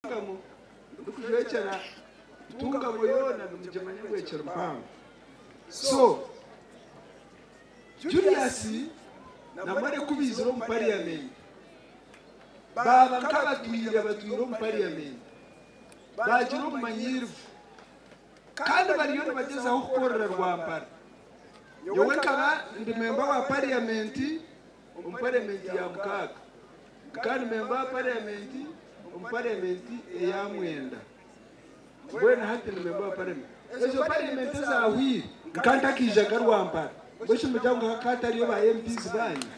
Ntungamo ndikujwekyera Ntungamo yoona nimugimanya ngu ekiri mpango. So Julius na Male ku baizire omu parliament baaba nk'abatwire batwire omu parliament baagira obumanyiirivu kandi bariyo nibagyezaho kukorera Rwampara. Nyowe nkaba ndi memba wa parliament omu parliament ya mukaaga. Nkaba ndi memba wa parliament omu parliament eya mwenda. Mbwenu hati ndi memba wa parliament. Ezo parliament ezahwire nkaba ntakaijaga Rwampara. Mbwenu shi nimugira ngu hakaba hatariyo ba MPs banyu?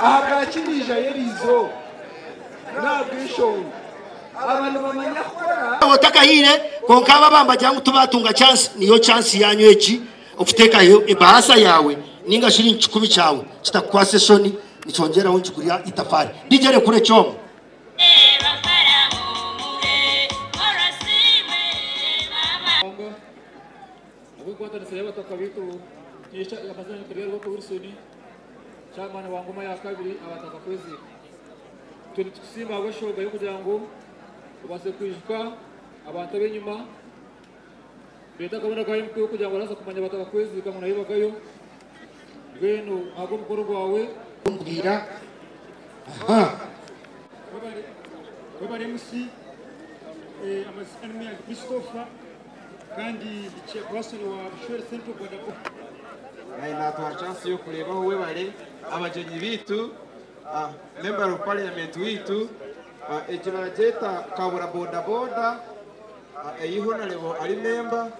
Ahabwaki naijayo eriizooba? N'ahabw'enshonga aba nibamanya kukora. Otakahiire kwonka abo abambagira ngu tibatunga chance niyo chance yanyu egi. Okuteekaho ebaasa yaawe nainga shiringi kikumi kyawe kitakukwatsa eshoni nikyongyeraho nikigurya itafaari. DJ rekura ekyoma. Ahabw'enkwatanisa y'abataka baitu Kiisha amazina Nyakuryarwako Wilson, Chairman wa Ngoma ya kabiri abataka kweziika. Itwe nitukusiima ahabw'enshonga y'okugira ngu obaasize kwijuka abantu ab'enyima. Reeta akabonero ka MP kugira ngu arabaasa kumanya bataka kweziika ngu nayebagayo. Mbwenu ahabwa omukoro gwawe. Mbwira aha. Webare MC, amazina ni Muyange Christopher kandi ndi chairperson wa Bushweri Central Boda Boda. Naye natuha chance yokurebaho webare abagyenyi beitu, member of parliament weitu, egi baragyeta kabura boda boda. Ei Honarebo ari memba,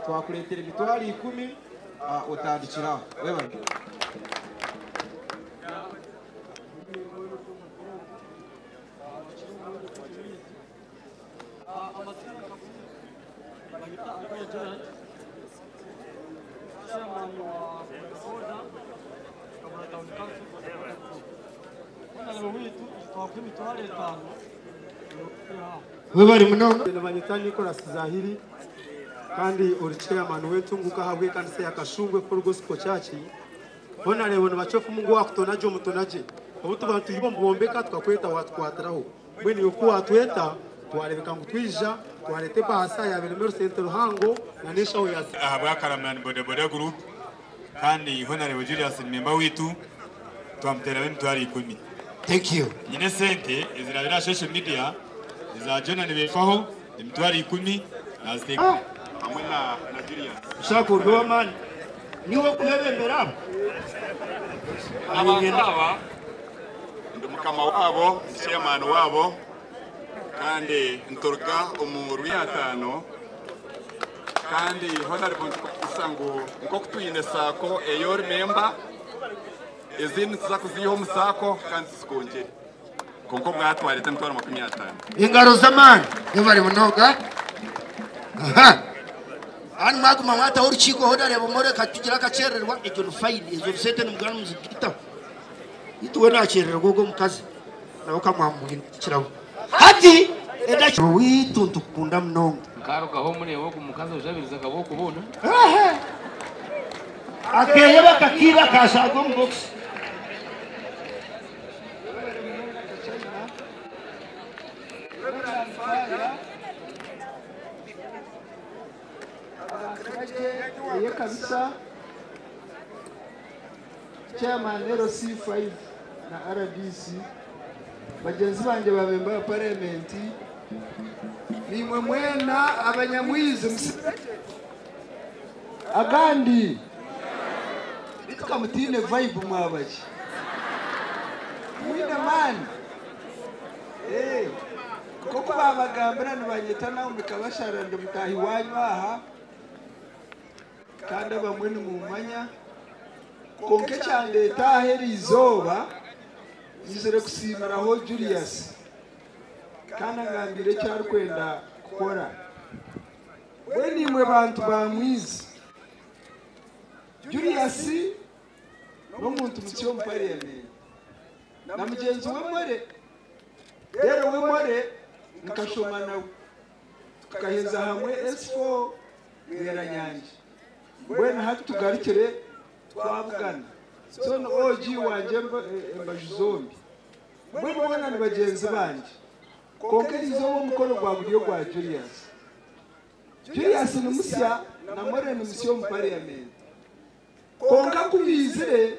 twakureetera emitwaro ikumi otandikire aho. Webare. Webare munonga. Nibanyeta Nicholas Zahiri kandi ori chairman w'entunguka ahabw'ekanisa ya Kashungwe Full Gospel Church. Honareebo nibacofumu ngu owakutona gye omutona gye. Obu tuba nitwiha omu bwombeka tukakweta watukwatiraho. Mbwenu iwe ku watweta twareebeka ngu twija twareeta ebaasa yaaba erimu orusente ruhango na n'enshaho ya. Ahabwa Karamani Boda Boda Group kandi Honarebo Julius ni memba waitu twamuteeraho emitwaro ikumi. Thank you. Nyine esente ezirabire aha social media eza Jonah Nibefaho emitwaro ikumi naziteeka hamwe na Julius. Oshaka ori ow'amaani niiwe orikubebembera abo? Abantu aba ndi mukama waabo, ndi chairman waabo kandi nituruga omu Rwiataano kandi Honarebo nitukwatisa ngu nk'oku twine saako ei ori memba, ezindi nituza kuziiha omu saako kandi tuzikwongyere. Kwonka obwatwareeta emitwaro 50. Engaro z'amaani webare munonga. Aha. Hanu mwaguma mwataho orukiiko Honarebo mworeka tugira akakyerererwa egyo ni fine ezo sente nimuguma nimuzigitaho. Beitu we nakyerererwa ogwo omukazi nawe okamwamubwinukiraho. Hati edaki oweitu nitukukunda munonga. Nkarugaho omureeba ogu mukazi ojabiriza akaba okubona. Akeye bakakiiba kashaaga omu bokisi. Ey'ekanisa, Chairman LC5 na rdc, bagyenzi bangye ba memba ba parliament, naimwe mwena abanyamwizi musibe gye. Agandi beitu ka mutaine vibe mwaba ki? Timwine maani? Eh, nk'oku baabagambira nibanyeta Naomi Kabashara ndi mutaahi waanyu aha kandi abamwe nimummanya. Kwonka ekyandeeta aha eri izooba, nyizire kusiimiraho Julius kandi angambiire eki arikwenda kukora. Mbwenu imwe bantu ba Mwizi, Julius n'omuntu musya omu parliament na mugyenzi we More. Reero we More nkashoma nawe tukaheza hamwe S4 Mweranyangye. Mbwenu hati tugarukire twabugana. So ni OG wangye embaju zombi. Mbwenu boona ni bagyenzi bangye. Kwonka eriizooba omukoro gwa guri ogwa Julius. Julius ni musya na Moreen ni musya omu parliament. Kwonka ku baizire,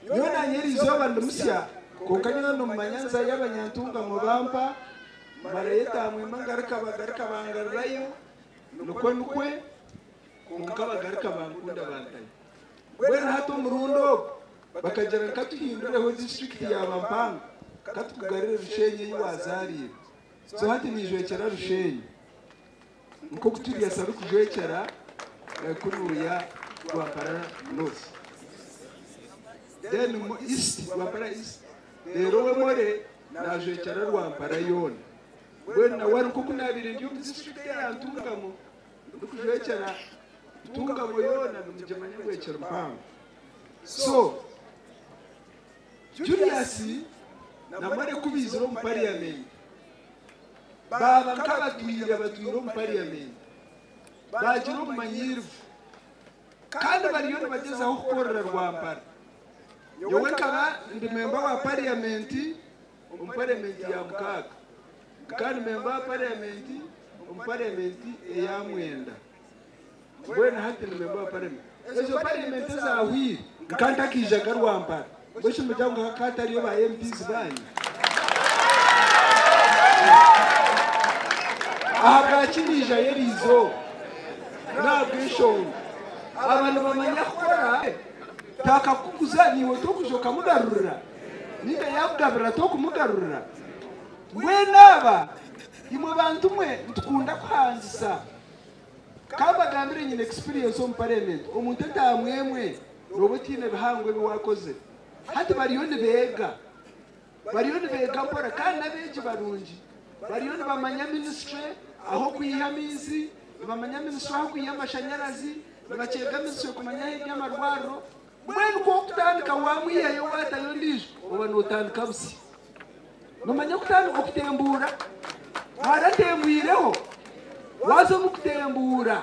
nyowe naanye eriizooba ndi musya, kwonka nyowe nimumanya nzayo abanyantungamo bampa, mmarayo etaamu emwe ngaruka bagaruka bangarurayo, nikwo nikwe, kwonka bagaruka bankunda bantayo. Mbwenu hati omurundi ogu bakagira ngu katuhindureho disiturikiti yaaba mpango, katukugarure Rushenyi ei waazaariirwe. So hati niijwekyera Rushenyi nk'oku Julius arikujwekyera kunuuya Rwampara North. Then East, Rwampara East. Reero we More naajwekyera Rwampara yoona. Mbwenu nawe ari nk'oku naabaire ndi omu disiturikiti eya Ntungamo ndikujwekyera Ntungamo yoona nimugimanya ngu ekiri mpango. So Julius na More ku baizire omu parliament baaba nk'abatwire batwire omu parliament baagira obumanyiirivu kandi bariyo nibagyezaho kukorera Rwampara. Nyowe nkaba ndi memba wa parliament omu parliament ya mukaaga, nkaba ndi memba wa parliament omu parliament eya mwenda. Mbwenu hati ndi memba wa parliament. Ezo parliament ezahwire nka ntakaijaga Rwampara. Mbwenu shi nimugira ngu hakaba hatariyo ba MPs banyu? Ahabwaki naijayo eriizooba? N'ahabw'enshonga aba nibamanya kukora. Taakakuguza naiwe tokuja okamugarurira, nainga yaakugabirira tokumugarurira. Mbwenu aba imwe bantu mwe nitukunda kuhangisa. Ka mbagambire nyine experience omu parliament, omuntu entaama emwe nooba otiine bihango ebi waakozire. Hati bariyo nibeega, bariyo nibeega mpora kandi n'abeegi barungi. Bariyo nibamanya ministry ah'okwiha amaizi, nibamanya ministry ah'okwiha amashanyarazi, nibakyega ministry kumanya ahu eri amarwariro. Mbwenu ku orikutandika waamwihayo waatayo ondiijo, oba nootandika busya. Noomanya okutandika okutembuura? Waratembwireho? Waaza omu kutembuura,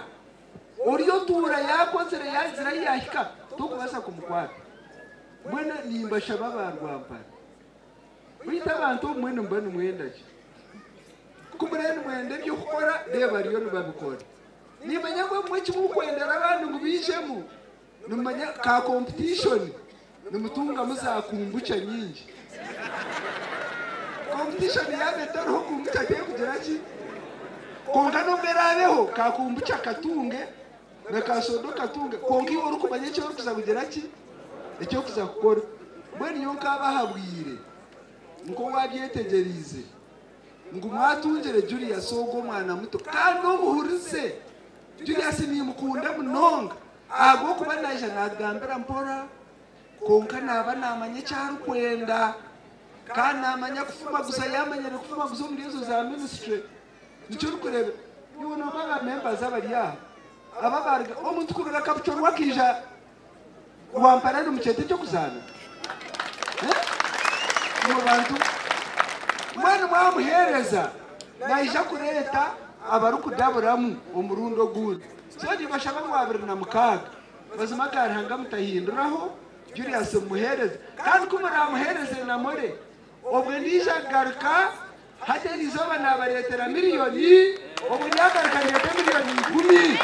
ori otuura yaakozire yaagizire ahu yaahika, torikubaasa kumukwata. Mbwenu nimbashaba aba Rwampara, beitu abantu obumwe nimuba nimwenda ki? Ku muriyo nimwenda eby'okukora, reeba bariyo nibabikora. Nimanya ngu obumwe eki murikwendera abandi ngu baijemu, Nimumanya ka competition nimutungamu za kumbucha nyingi. Competition yaaba etariho kumbucha tekugira ki? Kwonka n'obu eraabeho ka kumbucha katunge na ka soda okatunge kwonka iwe orikumanya eki orikuza kugira ki? Eki orikuza kukora. Mbwenu nyowe nkaabahabwire nk'owabyetegyereize ngu mwatungire Julius ogwo omwana muto kandi omuhurize. Julius nimukunda munonga ahabw'okuba naija naagambira mpora kwonka naaba naamanya eki arikwenda kandi naamanya kufumaguza yaamanyire kufumaguza omuri ezo za ministry nikyo orikureeba iwe nooba ba members abari aha aba abaruga omuntu kuruga Kapchorwa akaija Rwampara nimukyeta eky'okuzaana imwe bantu mbwenu mwamuheereza naija kureeta abarikudaburamu omurundi ogundi so nibashaba ngu 26 mazima ga Ruhanga mutahinduraho Julius mumuheereze kandi ku muramuheereze namore obwe ndiija kugaruka hati eriizooba naabareetera miriyoni obwe ndyagaruka ndeete miriyoni ikumi.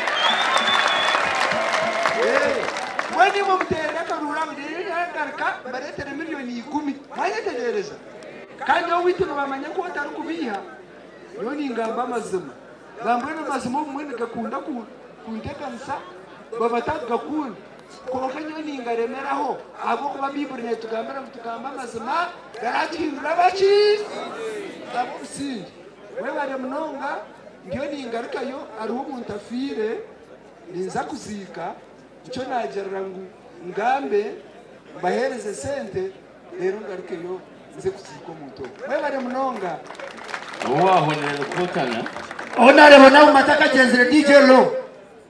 Mbwenu imwe muteerere akaruuru aho reero ndyagaruka mbareetere miriyoni ikumi. Mwayetegyereza? Kandi owaitu nibamanya ku otarikubeiha, nyowe ningamba amazima. Nambwenu amazima obumwe nigakunda kunteganisa, babatagakunda. Kwonka nyowe ningaremeraho ahabw'okuba Baiburi neetugambira ngu tugambe amazima garaatuhindura abaki? Ab'obusingye. Mwebare munonga, ndiyo ningarukayo hariho omuntu afiire ninza kuziika, nikyo naagirira ngu ngambe mbaheereze sente reero ngarukeyo nze kuziika omuntu ogwo. Mwebare munonga. Obu waahonera nikukotana. Honarebo nawe mata akagyenzire DJ Lo.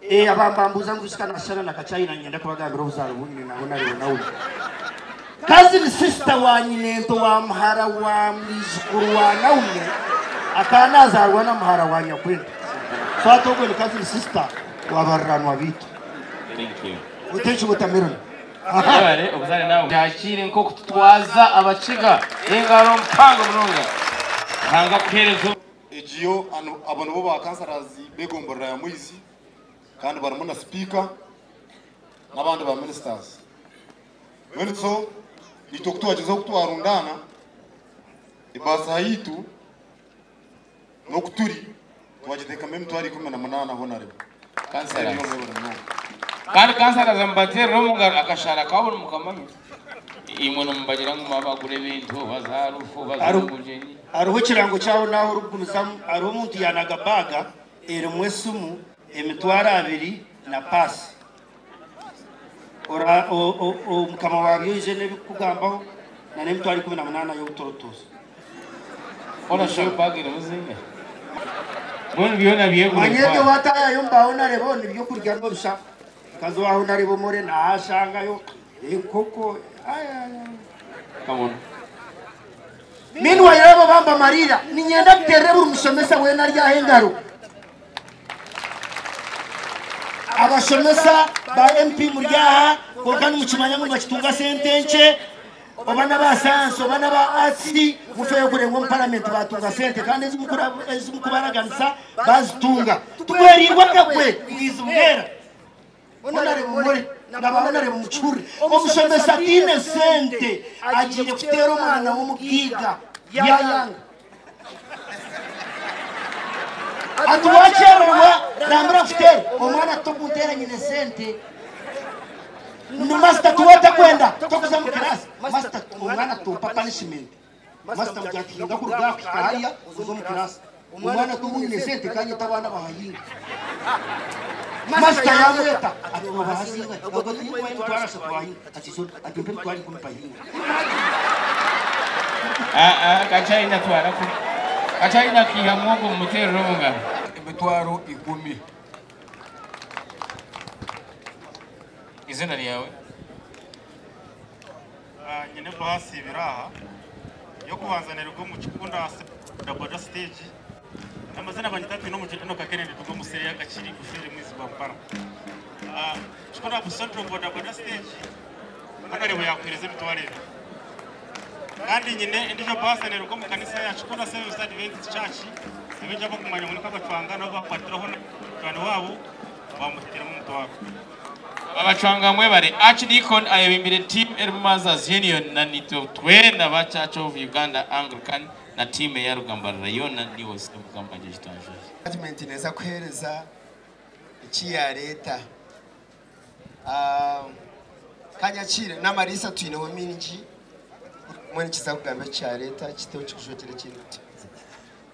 Eh, abambambuza ngu Isika nashushana na Kachina niinyenda kubagambira obuzaaro bu nyine na Honarebo nawe. Cousin sister wa nyinento wa muhara wa mwijukuru wa Naume akaba nazaarwa na muhara wa nyakwenda. So hati ogwe ni cousin sister wa bariranwa biitu. Thank you. Thank you watermelon. Webale obuzaare nawe yakire nk'okututwaza abakiga engaro mpango munonga. Ruhanga akuheereze. Egiyo abo nibo ba councillors b'egomborora ya Mwizi kandi barimu na sipiika n'abandi ba ministers. Mbwenu so itwe ku twagyezaho ku twarundaana ebaasa yaitu n'oku turi twagiteekamu emitwaro 18 honarebo. Councillors. Kandi councillors mubateerere omu ngaro akashara kaabo nimukamanya. Imwe nimubagira ngu mwabagura ebintu baza aha rufu baza omu bugyenyi. Hariho ekirango kyaho n'ahu orikugumizamu hariho omuntu yaanaga baaga erimu esimu 20,000 na paasi. Ora omukama waabyo oije n'ebikugambaho na n'emitwaro 18 y'obutorotoozi. Hoona shi baaga erimu zingahi? Mbwenu byona byegura Manya ebyo emitwaro. waataayayo omu baaho nareeba n'ebyokurya n'obusha. Mukazi waaho nareeba omure naashangayo enkoko. Ai, ai, ai. Come on. Meanwhile abo bambamarira niinyenda kuteerera buri mushomesa weena ari aha engaro. Abashomesa ba MP muri aha kwonka nimukimanya ngu nibakitunga sente nkye oba n'aba sayansi oba n'aba arts mufeeyo kureba ngu omu paramenti baatunga sente kandi ezi mukubaraganisa baazitunga. Tugwereirwe akagwe bwizi bwera. Honarebo More na ba Honarebo Mucuri, omushomesa ataine sente agiire kuteera omwana w'omugaiga yaayanga. Ati waakyererwa rambura nkuteere, omwana ati tokunteera nyine sente. Ni masita ti waatakwenda tokuza omu kiraasi, masita omwana ati tompa punishment. Masita amugira ati hinga kuruga aha kuhika hariya oze omu kiraasi. Omwana ati obu nyine sente kanyete abaana bahahinga. Masita yaamweta ati noobaha zingahi? Ogwo ati ninkubaha emitwaro ashatu wahinga. Ati sorry, ati mpa emitwaro ikumi mpahinge. Aa Kachaina twara ku Kachaina kaiha muhogo mumuteerere omu ngaro. Emitwaro 10. Eiziina ryawe? Nyine baasi ibiri aha. Ey'okubanza neeruga omu Kikunda aha boda boda siteegi. Amazina banyeta Twinomugisha Enock Kennedy nduga omu seeri y'Akakiri Bushwere Mwizi Rwampara. Kikunda Central boda boda siteegi Honorable yakuheereza 20,000. Kandi nyine endiijo baasi neeruga omu kanisa ya Kikunda Seventh Adventist Church. Abaingi abakumanya ngu niko abacwanga nabo bakwatiraho na waabo bamuhitiremu 10,000. Abacwanga mwebare. Archdeacon ayebimbire team erimu Mothers Union na nitwe twena ba Church of Uganda Anglican na team eya Rugambarara yoona niiwe osiime Mukama wangye Kitanjwezi. Department neeza kuheereza eki yareeta. Kanyakiire n'amariisa twineho mingi mbwenu nikiza kugamba eki kyareeta kiteho kikujwekyera ekindi kutikiza.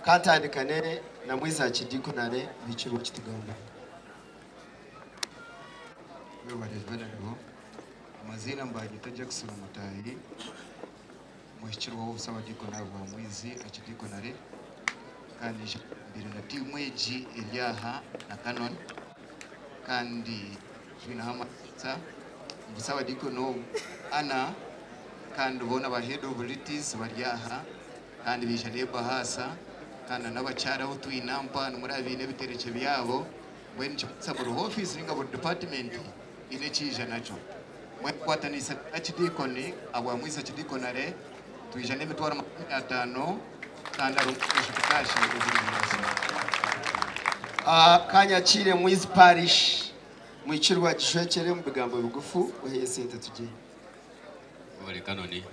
Kantandikane na Mwiza Archidiaconale ohikirwe okitugambira. Webale Venerable. Amaziina mbanyeta Jackson Mutahi, muhikirwaho Sabadiikoni bwa Mwizi Archidiaconale, kandi mbire na tiimu egi eri aha na Canon, kandi twineho amariisa ngu Sabadiikoni ogu ana kandi boona ba head of litis bari aha kandi baija n'ebahaasa kandi n'abakyara abu twine mpanu muri abaine ebiterekye byabo. Mbwenu nikimanyisa buri ofiisi ninga buri department eine ekiija nakyo. Mbwenu tukwatanisa Archidiakoni abwa Mwizi Archidiaconale twija n'emitwaro 50 kandi hariho cash ezindi omu Kanyakiire Mwizi Parish mwikirwa gishwekyere omu bigambo bigufu oheyo esente tugyende. Webale Kanoni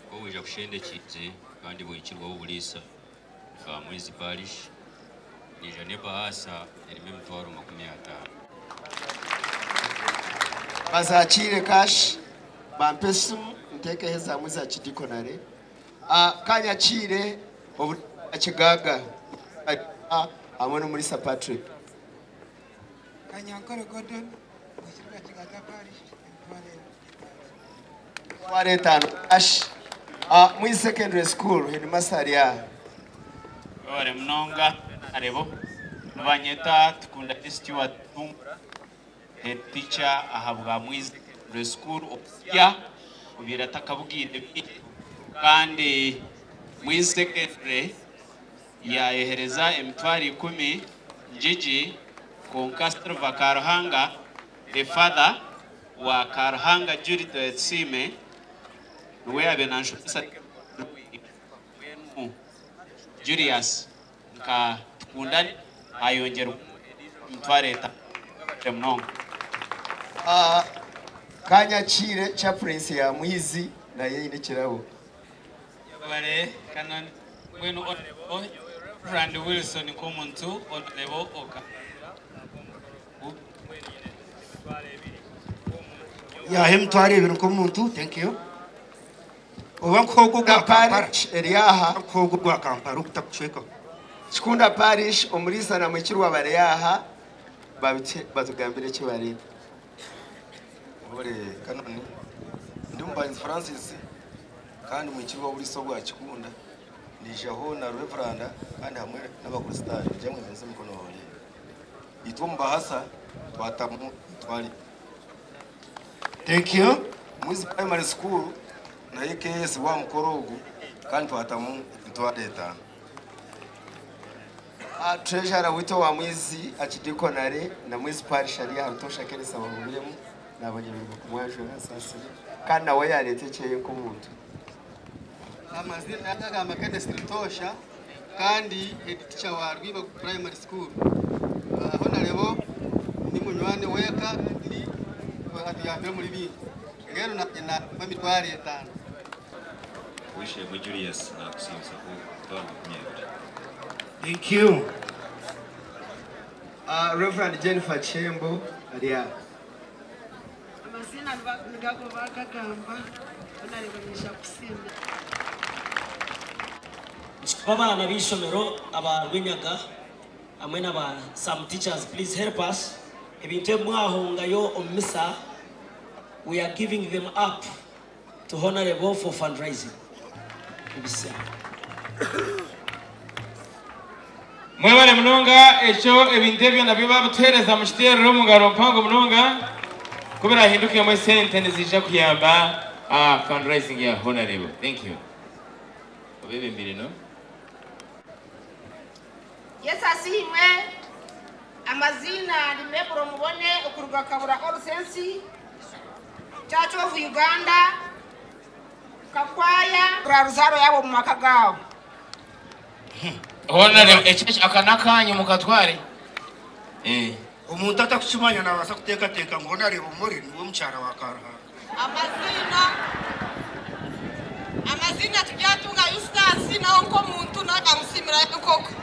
nk'owija kushenda ekiize kandi bwikirwaho oburiisa bwa Mwizi Parish niija n'ebahaasa erimu emitwaro 50. Bazakiire cash bampe esimu nteekeho eza Mwizi Archidiaconale. Kanyakiire obu Kigaaga hamwe n'omuriisa Patrick. Kanyankore Gordon, mwikirwa Kigaaga Parish, 50,000. 50,000 cash. Mwizi Secondary School headmaster ari aha. Webale munonga arebo nibanyeta Tukunda Stewart head teacher aha bwa Mwizi Secondary School okusya obiire atakabugiire bingi kandi Mwizi Secondary yayehereza 10,000 njigi konka Silver Karuhanga the father wa Karuhanga Judith Tusiime niwe yabaire nanshomesa mbwenu Julius nka Tukundane ayongyerwamu emitwaro etano munonga. Kanyakiire chaplaincy ya Mwizi nayo eine ekirabo. Yebare Canon mbwenu Honourable Reverend Wilson Nkomuntu Honourable Oka. Yaha emitwaro ebiri nk'omuntu. Thank you. Oba nkogo gwa Kampala eri aha. Nkogo gwa Kampala okutakucwekaho. Kikunda Parish omuriisa na Mwikirwa bari aha batugambire eki bareeta. Mwebare Kanoni. Ndi Omubanzi Francis kandi mwikirwa w'oburiisa obwa Kikunda. Niijaho na Reveranda kandi hamwe n'Abakristaayo. Niigira mwemerize emikono babareebe. Itwe omu bahasa twatamu emitwaro ebiri. Thank you. Mwizi Primary School nayo ekeyesibwa aha mukoro ogu kandi twatamu emitwaro etano. Treasurer waitu owa Mwizi Archdeaconry na Mwizi Parish ari aha Rutosha Keresa bahubiremu nabanyebirwe kumwanjura asaasire kandi nawe yareeta ekyeye nk'omuntu. Amazina agagamba Kenneth Rutosha kandi head teacher wa Rwiba Primary School. Honarebo ni munywani weka ni atuyambire muri bingi. Rero na emitwaro etano. Wishemwe Julius nakusiimisa ku mitwaro 20. Thank you. Reverend Jennifer Chembo ari aha. Amazina nigago bagagamba Honarebo nyija kusiima. Abaana b'ishomero aba Rwinyaga hamwe n'aba some teachers, please help us. Ebintu ebi mwahongayo omu misa, we are giving them up to Honorable for fundraising. Ebisa. Mwebare munonga ekyo ebintu ebyo nabyo babituhereza mu kiterero omu ngaro mpango munonga ku birahindukiremu esente nizija kuyamba fundraising ya Honorable. Thank you. Obebembire no? Yesu asiimwe. Amazina ni Meburo Mubone okuruga Kabura All Saints Church of Uganda Kakwaya ruzaro yabo mu maka gabo. Honorable ekyo aka nakanyu mukatware. Omuntu atakukimanya nabaasa kuteekateeka ngu Honorable Mori niwe mukyara wa Karuhanga. Amazina tujyatunga Eustace naho nk'omuntu nakamusimira enkoko.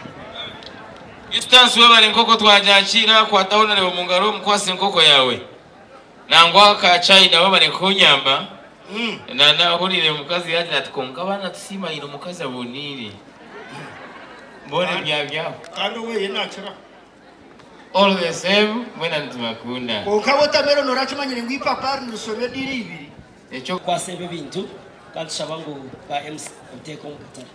Eustace webare enkoko twajakira kwata Honorable mu ngaro mukwase enkoko yawe. Nangwa ka China webare kunyamba. Na nahurire omukazi yagira ati konka abaana tusiimaine omukazi aboniire. Mbone bya byabo. Kandi oweye nakira. All the same mwena nitubakunda. Konka watermelon orakimanyire ngu ipapa nirisoma ediiri ibiri. Ekyo kwasa ebyo bintu kandi tushaba ngu ba MC obuteeka omu katare.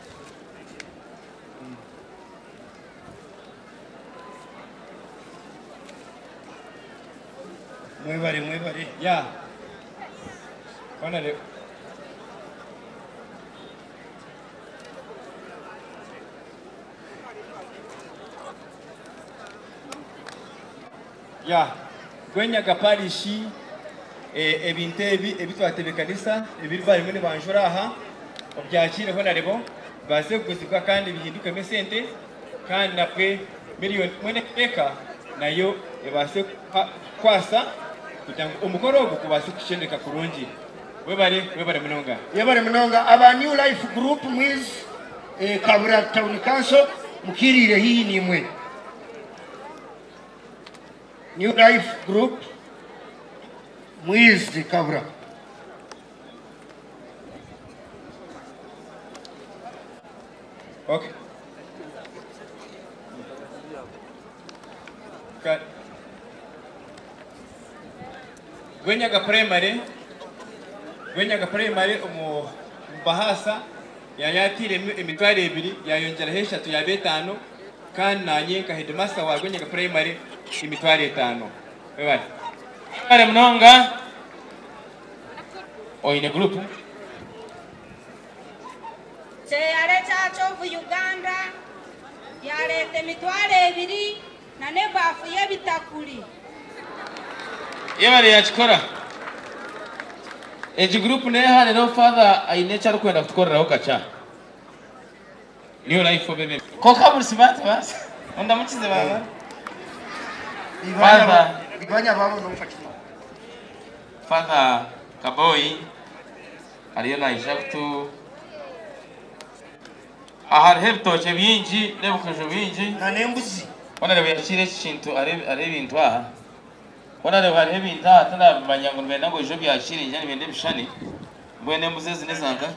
Mwebare, mwebare. Ya. Honorable. Ya. Gwenyaga parish ebintu ebi ebitwatebekanisa ebiri barimu nibanjura aha obyakire Honorable baze kuguzibwa kandi bihindukemu esente kandi nabwe miliyoni mwene eka nayo ebase kwasa kugira ngu omukoro ogu gubase kushendeka kurungi. Webare, webare munonga. Webare munonga. Aba New Life Group mwizi Kabura Town Council mukirire hihi nimwe. New Life Group mwizi Kabura. Okay. Gwenyaga primary, Gwenyaga primary omu bahasa yayatire emitwaro ebiri yayongyeraho eshatu yaba etano kandi nanye nka headmaster wa Gwenyaga primary emitwaro etano. Webale. Webale munonga. Oine group. Kyeyale Church of Uganda yaleeta emitwaro ebiri na n'ebaafu y'ebitakuri. Yebale yakikora. Egi group neha rero father aine eki arikwenda kutukoreraho kakya. New life obe. Konka buri smart basi. Ondamukize baba. Father. Ibanya babo n'omufakiri. Father Kaboyi ariyo naija kutu aha hariho ebitookye bingi n'ebikojo bingi n'embuzi. Honorable yakiire eki kintu hariho ebintu aha. Honorable hariho ebintu aha tinabimanya ngu nibenda ngu oije obyakire nyija nibenda ebishushani. Mbwenu embuzi ezi n'ezanka?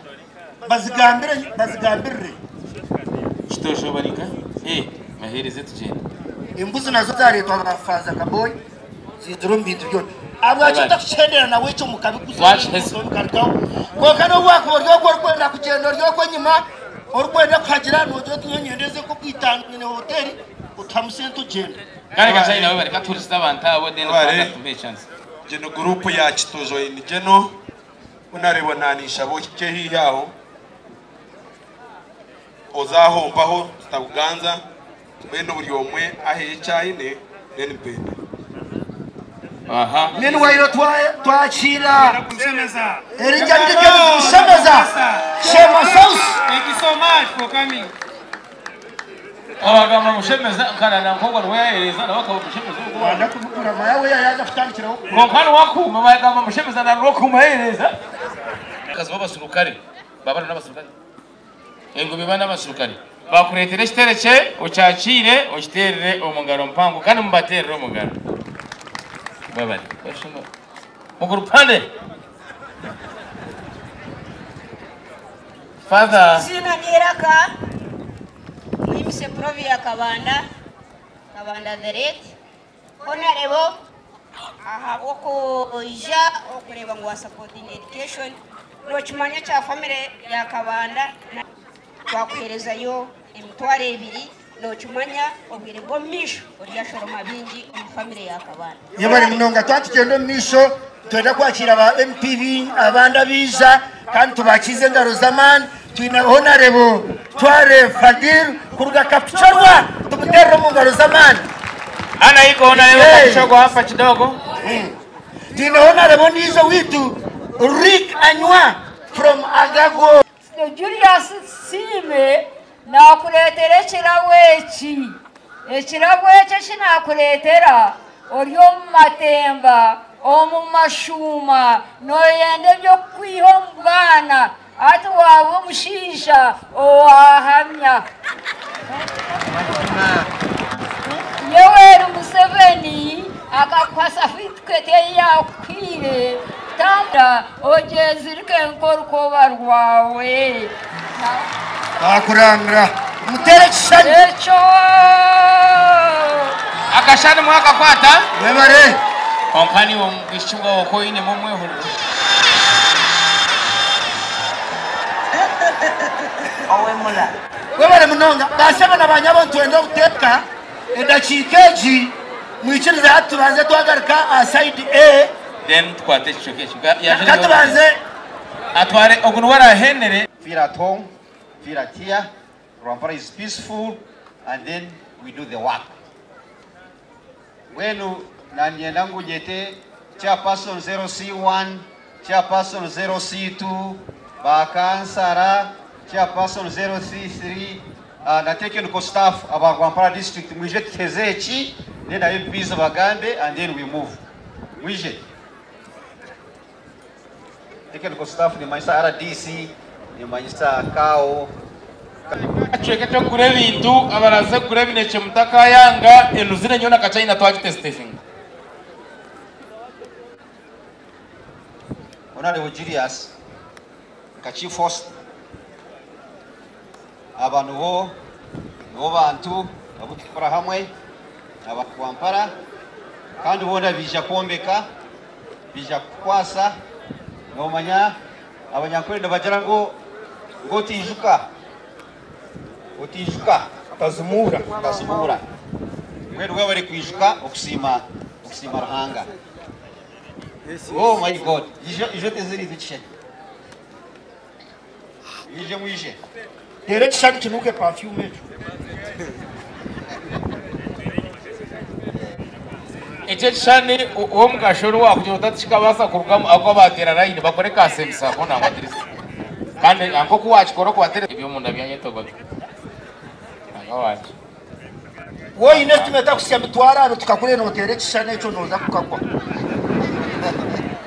Bazigambire bazigambirire. Kitoosho bari nka? Eh, baheereze tugyende. Embuzi nazo zareetwa ba Faaza Kaboyi zizire omu bintu byona. Ahabwaki otakukyendera nawe ekyo mukabiguza bikarugaho? Kwonka n'obu wakuba ori ogwo orikwenda kugyenda ori okwo enyima orikwenda kuhagira noogira oti nyowe nyendeze nk'okwitanga nyine hoteeri otamu sente ogyenda. Kare Kachai nawe bareka tuhurikize abantu abo then Webale. Father tumuhe chance. Gino group ya Kitojo in general ku nareeba naninshaba ohike haihi aho oze aho mpaho tutakuganza mbwenu buri omwe ahe eki aine then mpende. Aha. Meanwhile twakira erinnya niryo Mushemeza Shema South. Thank you so much for coming. Abagamba Mushemeza nkanana nkogwa niwe yahereza nawe akaba Mushemeza ogwo. Wanda kumukura mayawe yayaza kutandikiraho. Konka niwakuuma bagamba Mushemeza na rwokuuma yahereza. Kazi b'abasurukare baba n'abasurukare. Engo biba n'abasurukare. Bakureetera ekiterekye okyakiire okiterere omu ngaro mpango kandi mubaterere omu ngaro. Babari. Bashoma. Muguru pande. Father. Zina niraka mwimise provi ya Kabanda, Kabanda the Red. Honorable ahabw'okuija okureba ngu wa supporting education nokimanya kya family ya Kabanda twakuherezayo 20,000 nokimanya obwire bw'omumaisho oryashoroma bingi omu family ya Kabanda. Yebare munonga twatugenda omu maisho twenda kwakira ba MP abandi abiija kandi tubakize engaro z'amaani. Twine Honorable Tware Fadil kuruga Kapchorwa tumuterere omu ngaro z'amaani. Ana iko Honorable Hey. Kapchorwa hapa kidogo. Twine Honorable ondiijo witu Rick Anywa from Agago. Julius Sime nakureetera ekirabo eki. Ekirabo ekyo eki nakureetera ori omu matemba, omu mashuuma, noyenda eby'okukwiha omu bwana, ati waaba omushaija owahamya. Yoweri Museveni akakuha certificate ei yakuhaire kutambura ogyezirike nk'orukoba rwawe. Bakuranga mutere ekishushani. Ekyo akashani mwakakwata webare konka niwe omwishiki bwawe oku oinemu omwehuriro. Webare munonga basebe na banyabo ntwenda obuteeka edakiika egi mwikirize hati tubanze twagaruka aha side A. Then tukwate ekicweka ekyo. Katubanze atware ogu niwe arahenere. Feel at home, feel at here. Rwampara is peaceful, and then we do the work. Wenu nanienda ngujete chairperson 0C1, chairperson 0C2, bakansara, chairperson 0C3, na technical staff aba Rwampara district mwije tuteze eki, then ayo MPs bagambe, and then we move. Mwije. Technical staff ni manyisa RDC, ni manyisa KAO. Ekicweka eky'okugura ebintu abaraze kugura ebinekye mutakayanga enuzire nyowe na Kachina twagitestinga. Honorable Julius nka chief host abantu bo nibo bantu abo tukora hamwe abatwampara kandi bona bija kwombeka bija kukwasa nomanya abanyankore bagira ngo ngo tijuka otijuka tazimura tazimura mbwenu bwe bari kwijuka okusima okusima Ruhanga. Oh my God, ijo teziri dukishe ije mwije tere ekishushani kinuke perfume ekyo. Ekyo ekishushani w'omugasho ori wakugira oti tikikabaasa kurugamu ahabw'okuba baateera layini bakore ka semisako nangwa atirisi kandi nk'oku waakikora okubateera eby'omunda byanyetogoza nangwa wangye. Woine estimate akuhitsya mitwaro abiri tukakureeba noteera ekishushani ekyo noza kukagwa.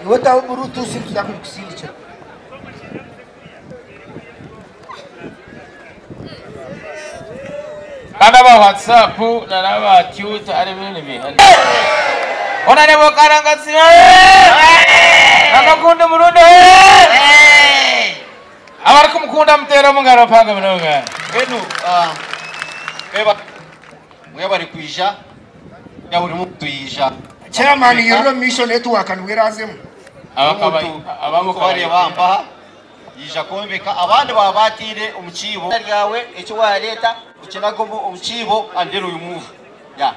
Iwe taho bluetooth nituza kubikusindikira. Kandi aba WhatsApp na n'aba Twitter ari bene bihana. Onareba okarangatsira Amakunda murundi abarikumukunda muteere omu ngaro mpango munonga. Mbwenu mwebare kwija na buri muntu yaija. Chairman yirira omu maisho network nibwo erazemu. Omuntu kubareeba mpaha yaija kwombeka abandi baba bataire omu kiibo ryawe eki wareeta okinaga omu kiibo and then we move. Yeah.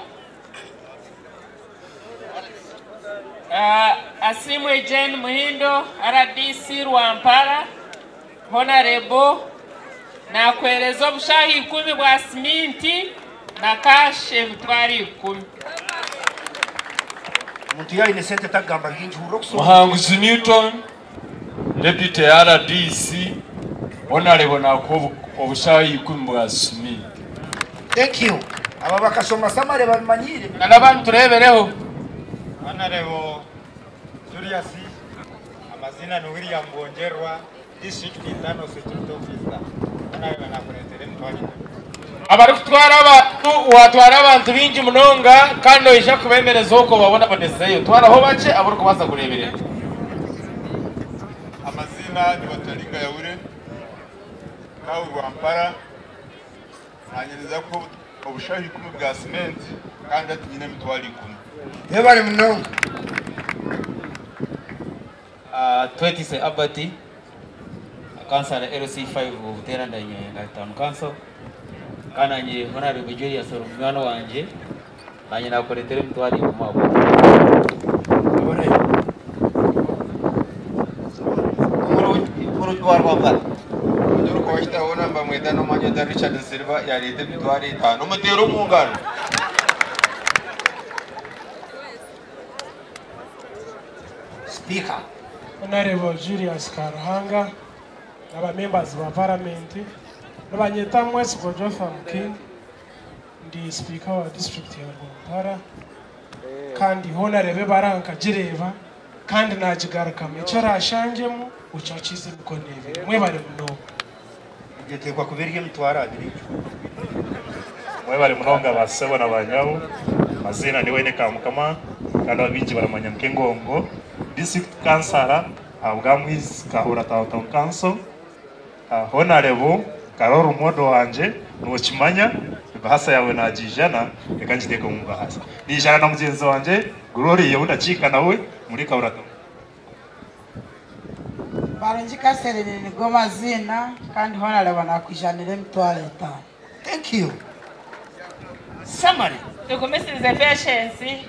Asiimwe Jane Muhindo, RDC Rwampara, Honarebo, nakuheereza obushaaha 10 bwa siminti na cash 10,000. Omuntu yaine sente takugamba bingi hurira okusoma. Muhanguzi Newton, Deputy RDC, Honarebo nakuha obushaaha 10 bwa siminti. Thank you. Aba bakashoma summary babimanyire. Na n'abandi tureebereho. Honorable Julius, amazina ni William Bongerwa, District Internal Security Officer. Honorable nakuleetera emitwaro etaano. Abarikutwara abantu watwara abantu baingi munonga kandi noija kubeemereza okwo obabonaboneseyo. Twaraho bakye abu orikubaasa kureeberera. Amazina ni Batalinga Yaure, Kawe Rwampara, nanye niza kuha obushaho 10 bwa cement kandi ati nyine emitwaro 10. Yebare munonga. Twetise Abati, kansala LC5 Buteera Ndanyenda Town Council. Kandi nanye Honorable Julius ori munywani wangye, nanye nakureetera emitwaro 10 aho. Murugi wa Rwampara. Omuturuka wa Kitahona mbamweta n'omwanya ta Richard Silva yareeta emitwaro 5. Omuteere omu ngaro. Speaker. Honorable Julius Karuhanga n'aba members ba parliament nibanyeta Mwesigwa Jotham King, ndi speaker wa district ya Rwampara kandi honorable barankagireba kandi nagigarukamu icyo rashangyemu ucakize emikono ebiri. Mwebare munonga. Ngetekwa kuba eri emitwaro abiri ekyo. Mwebare munonga basebo na banyabo. Mazina ni Wene Kamukama kandi abingi baramanya nkengongo. District Councilor ahabwa Mwizi Kahura Town Council. Honorable Karoro Modo wanje nokimanya ibahasa yawe nagijana reka ngiteke mu bahasa. Nijana na mugenzi wanje Glory Yehunda Chika nawe muri Kahura Town. Barungi Kaserere nigo mazina kandi honorable nakwijanira emitwaro 5. Thank you. Summary. Tugumisirize patience.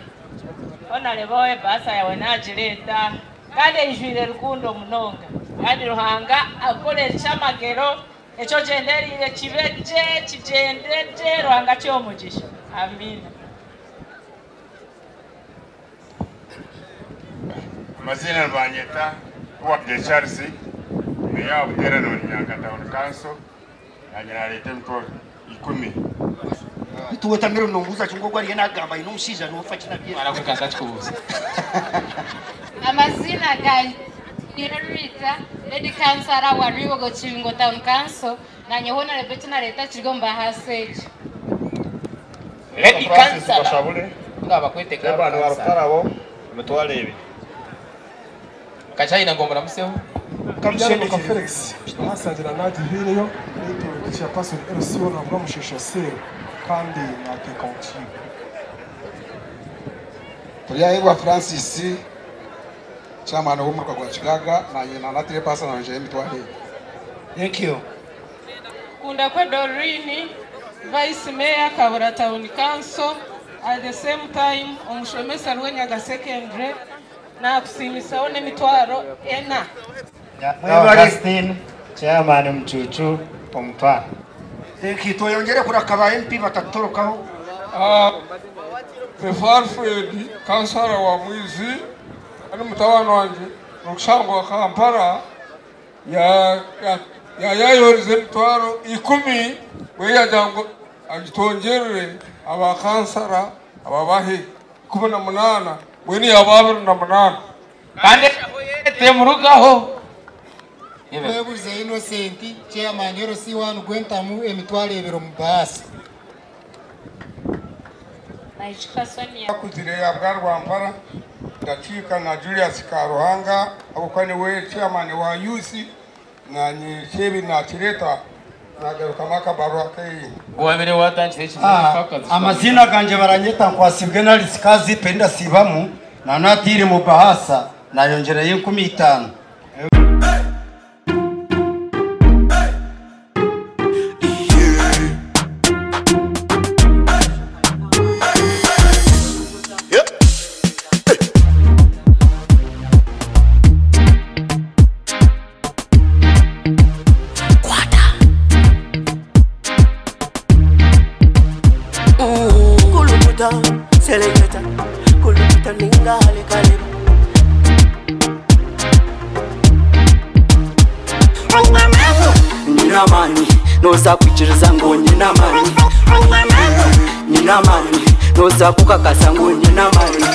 Honorable ebasa yawe nagireeta kandi eijwire rukundo munonga kandi Ruhanga akore ekyamagero ekyo gyenderire kibe gye kigyende gye Ruhanga ky'omugisha. Amina. Amazina banyeta Uwabye Charles, Meya wa Buteera Nyanka Town Council, nanye nareeta emitwaro 10. Nituwetamire nombuuza kingo gwariye nagamba ine omushaija nofa kinabye. Arakwekasa kikubuuza. Amazina ga Rita, Lady Councilor wa Rwibogo Kibingo Town Council, nanye honorable kinareta kiri omu bahasa egi. Lady Francis Councilor. Bashabule. Nga bakwete Ebano barutarabo emitwaro 2. Kachayina ngo muramuseho. Kamusheneka Felix nasangira nagihireyo nito chairperson LC nabwo mushesha sero kandi nateka mu kigo. Turyahirwa Francis chairman w'umurwa gwa Kigaga nanye na natire person wanje emitwaro 2. Thank you. Kunda kwe Dorini, Vice Mayor Kabura Town Council, at the same time omushomesa Rwenyaga Secondary nakusimisaho n'emitwaro 4. Augustine, Chairman Mchuchu omutwaro. Thank you. Tweyongere kuraka ba MP batatorokaho. Sefa Alfred kansara wa Mwizi ari mutabani wanje nokushangwa Kampala yayayohereza emitwaro 10 bweyagira ngu agitongerere abakansara ababahe 18 bwenu yaba 28 kandi temurugaho. Mwebuze Innocent, chairman LC1 Gwentamu, emitwaro 2 mu baasi. Akuzire ya bwa Rwampara ndakiika na Julius Karuhanga abuka niwe chairman wa youth na nyebi nakireta nagaruka makabarwa keyi. Wabire watangire. Amazina ganje baranyeta nkwasibwe na Lisikazi penda sibamu na natiri mu bahasa nayongereye 15. Selecta, kulukuta ningale kaleba. Nyinamani, noza kwikiriza ngo nyinamani. Nyinamani, noza kukakasa ngo nyinamani.